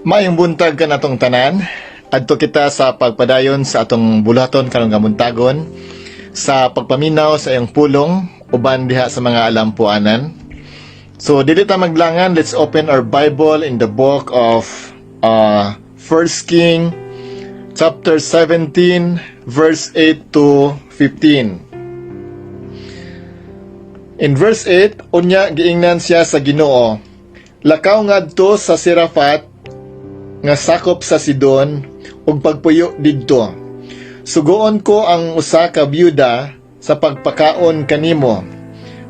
Maayong buntag kanatong tanan. Adto kita sa pagpadayon sa atong buluhaton karong kabuntagon sa pagpaminaw sa iyong pulong uban diha sa mga alampuanan. So dili ta maglangan, let's open our Bible in the book of 1 King chapter 17 verse 8 to 15. In verse 8, unya giingnan siya sa Ginoo, "Lakaw ngadto sa Sarefat nga sakop sa Sidon ug pagpuyo didto. Sugoon ko ang usa ka byuda sa pagpakaon kanimo."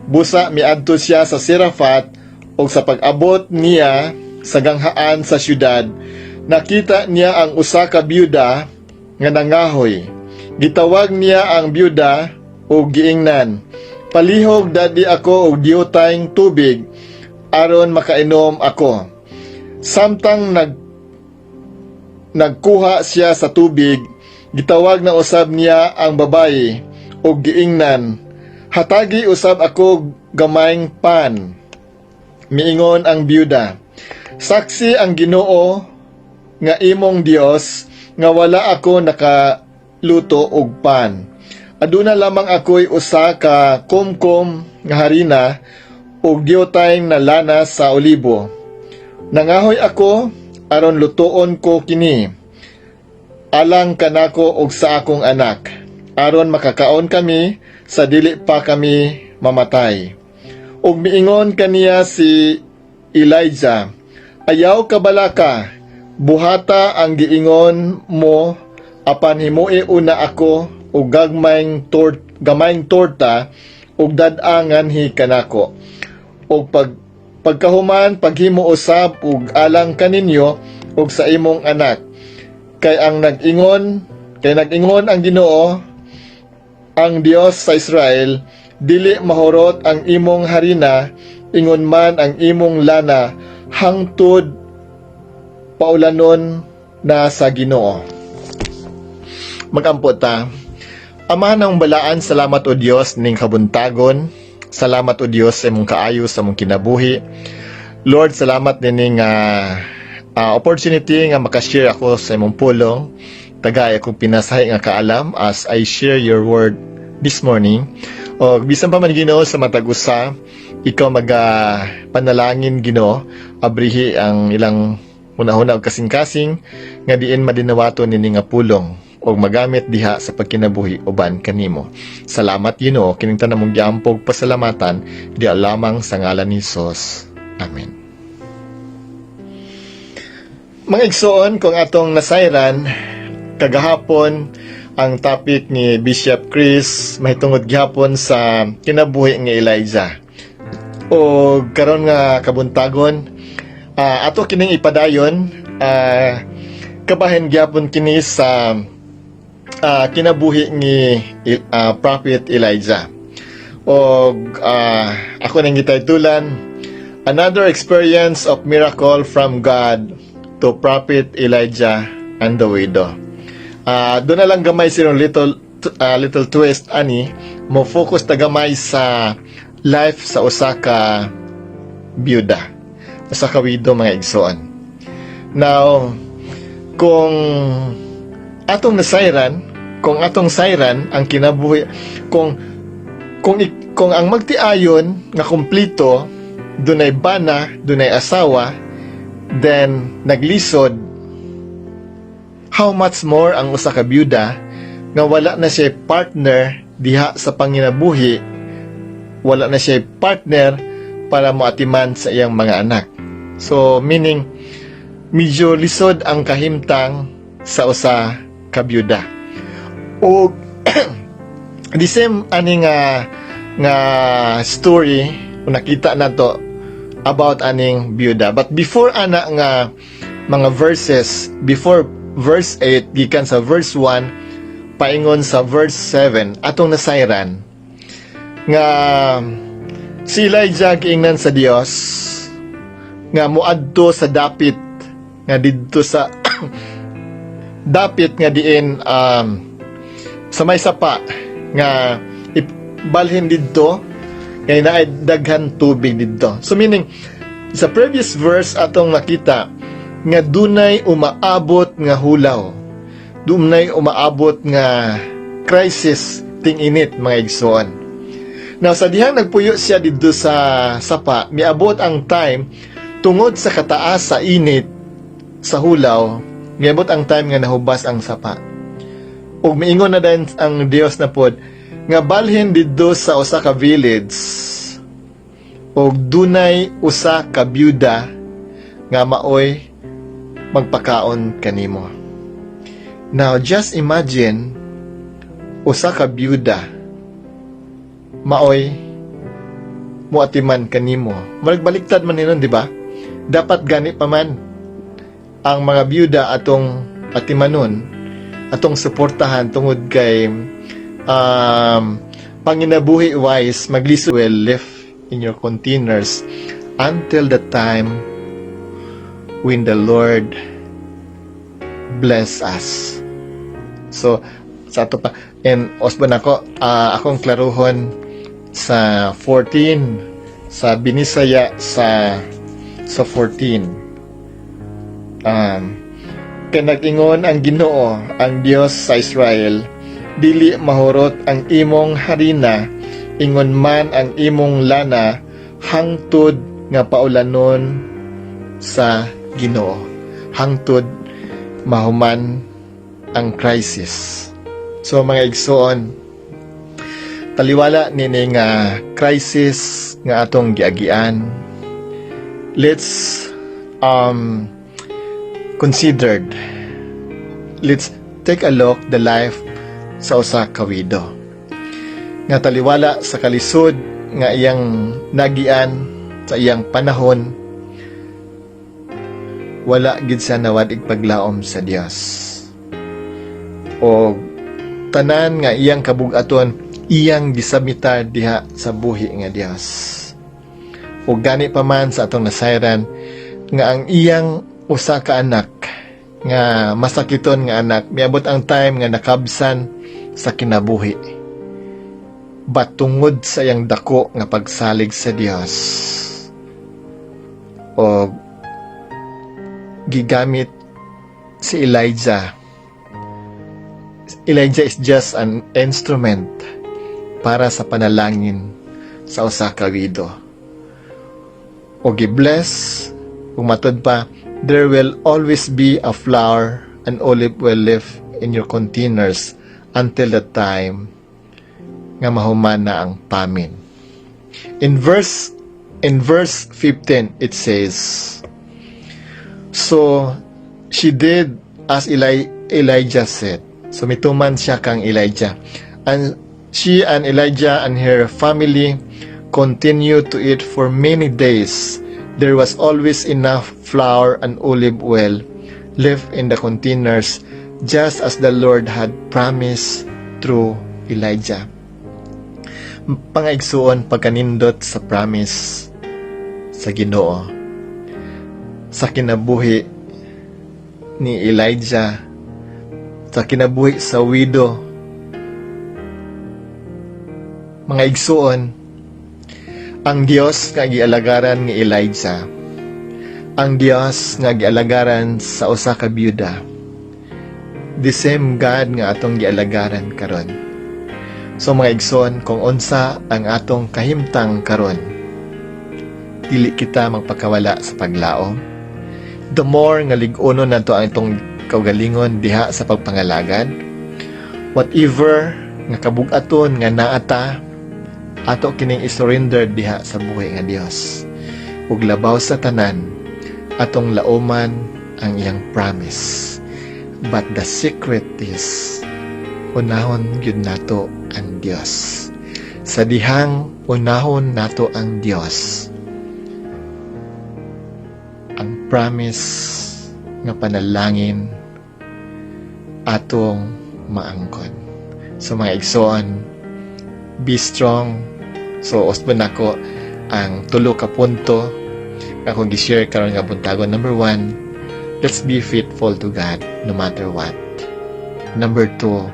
Busa miadto siya sa Sarefat ug sa pag-abot niya sa ganghaan sa syudad, nakita niya ang usa ka byuda nga nangahoy. Gitawag niya ang byuda ug giingnan, "Palihog dad-i ako og diutayng tubig aron makainom ako." Samtang nagkuha siya sa tubig, gitawag na usab niya ang babayi ug giingnan, "Hatagi usab ako gamayng pan." Miingon ang byuda, "Saksi ang Ginoo nga imong Dios nga wala ako nakaluto og pan. Aduna lamang ako'y usa ka kumkum nga harina ug diutay na lana sa olibo. Nangahoy ako aron lutuon ko kini alang kanako ug sa akong anak, aron makakaon kami sa dili pa kami mamatay." Ug miingon kaniya si Elijah, "Ayaw kabalaka, buhata ang giingon mo, apan himoi una ako og gamayng torta ug dad-a nganhi kanako. Ug pagkahuman paghimo usab og alang kaninyo ug sa imong anak. Kay nag-ingon ang Ginoo, ang Dios sa Israel, 'Dili mahurot ang imong harina ingon man ang imong lana hangtod paulanon na sa Ginoo.'" Magampo ta. Ama ng balaan, salamat o Dios ning kabuntagon. Salamat o Dios sa imong kaayo sa imong kinabuhi. Lord, salamat nining opportunity nga makashare ako sa imong pulong. Tagay akong pinasahi nga kaalam as I share your word this morning. O bisan pa man, Ginoo, sa matag usa, ikaw maga panalangin, Ginoo, abrihi ang ilang hunahuna ug kasing-kasing nga diin madinawaton nini nga pulong og magamit diha sa pagkinabuhi uban kanimo. Salamat, Ginoo, kining tanan among giampo ug pasalamatan diha lamang sa ngalan ni Hesus. Amen. Mga igsoon, kung atong nasayran kagahapon ang topic ni Bishop Chris mahitungod gihapon sa kinabuhi ni Elijah. O karon nga kabuntagon, ato kining ipadayon, kabahin gyapon kini sa kinabuhi ni Prophet Elijah. O ako nang gitaytulan, "Another Experience of Miracle from God to Prophet Elijah and the Widow." Doon na lang gamay silang little twist ani mo, focus ta gamay sa life sa usa ka byuda, usa ka widow, mga igsoon. Now, kung atong sayran ang kinabuhi, kung ang magtiayon nga kumplito, dunay bana, dunay asawa, then naglisod, how much more ang usa ka byuda nga wala na siya partner diha sa panginabuhi, wala na siya partner para moatiman sa iyang mga anak. So meaning medyo lisod ang kahimtang sa usa ka byuda. O the same ani nga story kung nakita nato about aning byuda. But before ana nga mga verses, before verse 8, gikan sa verse 1 paingon sa verse 7, atong nasayran nga si Elijah giingnan sa Dios nga muadto sa dapit nga didto sa dapit nga diin sa may sapa nga ibalhin didto kay naay daghan tubig didto. So meaning sa previous verse atong nakita nga dunay umaabot nga hulaw. Dunay umaabot nga crisis ting-init, mga igsoon. Now, sa dihang nagpuyo siya didto sa sapa, miabot ang time, tungod sa kataas sa init sa hulaw, miabot ang time nga nahubas ang sapa. Ug miingon na din ang Dios na pod nga balhin didto sa usa ka village og dunay usa ka byuda nga maoy magpakaon kanimo. Now just imagine, usa ka byuda maoy muatiman kanimo. Magbaliktad man hinuon, di ba? Dapat gani pa man ang mga byuda atong atimanon, atong suportahan, tungod kay panginabuhi wise, maglisod will live in your containers until the time when the Lord bless us. So, sa ato pa, and usbon ako, akong klaruhon sa 14, sa Binisaya sa 14. Kay nag-ingon ang Ginoo, ang Dios sa Israel, "Dili mahurot ang imong harina, ingon man ang imong lana, hangtod nga paulanon sa Ginoo," hangtod mahuman ang crisis. So mga igsoon, taliwala nini nga crisis nga atong giagian, let's considered, let's take a look the life sa usa ka widow nga taliwala sa kalisod nga iyang nagian sa iyang panahon, wala gid siya nawad-ig paglaom sa Dios. O tanan nga iyang kabugaton, iyang gisubmitar diha sa buhi nga Dios. O gani pa man sa atong nasayran nga ang iyang usa ka anak nga masakiton nga anak, miabot ang time nga nakabsan sa kinabuhi. But tungod sa iyang dako nga pagsalig sa Dios o gigamit si Elijah. Elijah is just an instrument para sa panalangin sa usa ka widow. O gi-bless, kung matud pa, there will always be a flour and olive oil left in your containers until the time nga mahuman na ang pamin. In verse 15 it says, "So she did as Elijah said." So mituman siya kang Elijah. "And she and Elijah and her family continued to eat for many days. There was always enough flour and olive oil left in the containers, just as the Lord had promised through Elijah." Pangaigsuon, pagkanindot sa promise sa Ginoo sa kinabuhi ni Elijah, sa kinabuhi sa widow. Mga igsuon, ang Dios nga gialagaran ni Elijah, ang Dios nga gialagaran sa usa ka byuda, the same God nga atong gialagaran karon. So mga igsoon, kung unsa ang atong kahimtang karon, dili kita magpakawala sa paglaom. The more nga lig-unon nato ang itong kaugalingon diha sa pagpangalagad, whatever nga kabugaton nga naata, ato kining isurrender diha sa buhi nga Dios. Ug labaw sa tanan, atong lauman ang iyang promise. But the secret is, unahon gyud nato ang Dios. Sa dihang unahon nato ang Dios, ang promise nga panalangin atong maangkon. So mga igsoon, be strong. So usbon nako ang tulo ka punto nga akong gi-share karon nga buntagon. Number one, let's be faithful to God no matter what. Number two,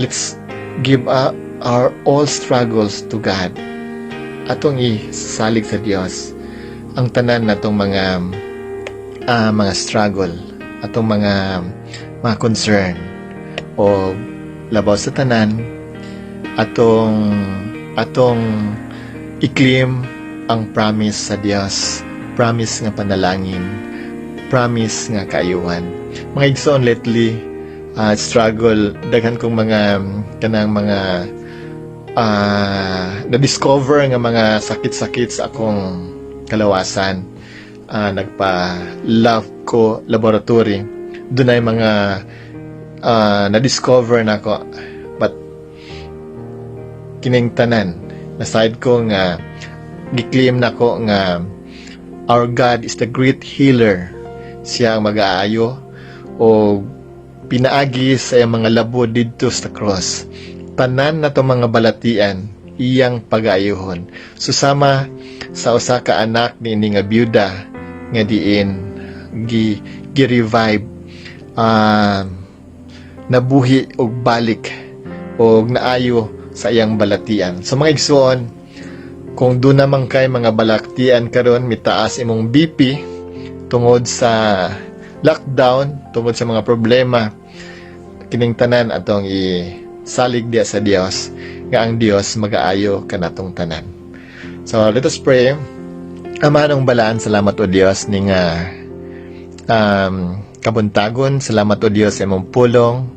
let's give up our all struggles to God. Atong isalig sa Dios ang tanan natong mga mga struggle, atong mga concern o labaw sa tanan, atong i-claim ang promise sa Dios, promise nga panalangin, promise nga kaayuhan. Mga igsoon, lately struggle daghan kong mga kanang mga na-discover nga mga sakit-sakit sa akong kalawasan. Nagpa-lab ko, laboratory. Dunay mga na-discover nako. But kining tanan, na-side ko nga gi-claim nako nga our God is the great healer. Siya ang mag-aayo o pinaagi sa iyang mga labod didto sa cross. Tanan na to mga balatian, iyang pag-aayuhon. Susama sa usa ka anak ni ini nga byuda nga diin gi gi-revive, nabuhi og balik og naayo sa iyang balatian. So mga igsoon, kung duna man kay mga balatian karon, mitaas imong BP tungod sa lockdown, tungod sa mga problema, kining tanan atong isalig diya sa Dios nga ang Dios magaayo kanatong tanan. So let us pray. Ama ng balaan, salamat o Dios ni nga kabuntagon, salamat o Dios sa imong pulong.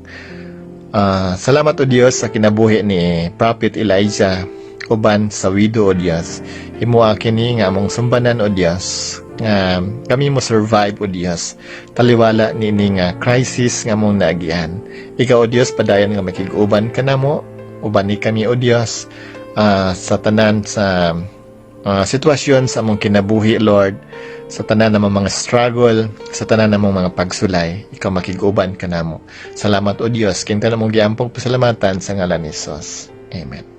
Salamat o Dios sa kinabuhi ni Prophet Elijah uban sa widow, O Dios. Himoa kini nga among sumbanan, O Dios, nga kami mo survive, O Dios. Taliwala niini nga crisis nga among naagian. Ikaw, O Dios, padayon nga makig-uban kanamo, uban ni kami, O Dios, sa tanan sa sitwasyon sa among kinabuhi, Lord, sa tanan namong mga struggle, sa tanan namong mga pagsulay, ikaw makig-uban kanamo. Salamat, O Dios, kinta namong giampong pasalamatan sa ngalan ni Jesus. Amen.